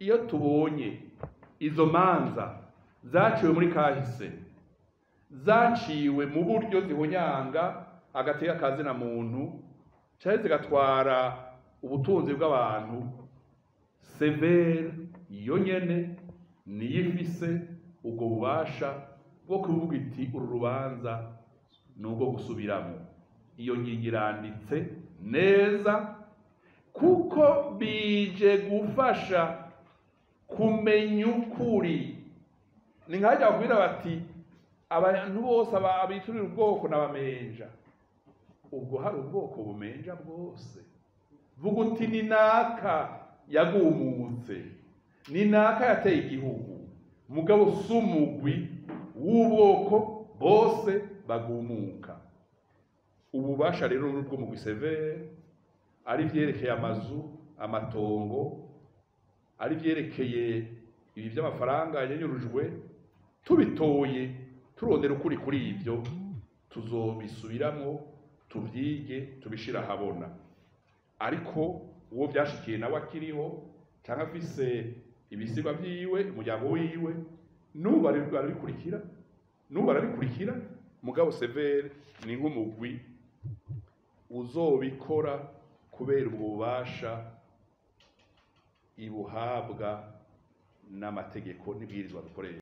Iyo tubonye izo manza zaciwe muri kahise, zaciwe mu buryo zihonyanga agateka kazina muntu canke zigatwara ubutunzi bw'abantu, CVR yo nyene niyo ifise ubwo bubasha bwo kuvuga iti uru rubanza ni urwo gusubiramwo. Iyo ngingo iranditse neza kuko bije gufasha kumenya ukuri. Ni nkajya kubwira bati abantu bose abiturira ubwoko n'abamenja, ubwo hari ubwoko bumenja bwose. Vuga uti ni naka yagumutse, ni naka yateye igihugu, mugabo si umugwi w'ubwoko bose bagumuka. Ububasha rero n'ubwo mugwi CVR, ari vyerekeye amazu, amatongo, ari vyerekeye ibi vy'amafaranga yanyurujwe, tubitoye turondera ukuri kuri ivyo, tuzobisubiramwo, tuvyige, tubishira ahabona. Ariko uwo vyashikiye nawe akiriho canke afise ibisigwa vyiwe, umuryango wiwe, n'ubu barabikurikira, n'ubu barabikurikira. Mugabo CVR ni nk'umugwi uzobikora kubera ubwo bubasha ibuhabwa n'amategeko n'ibwirizwa dukoresha.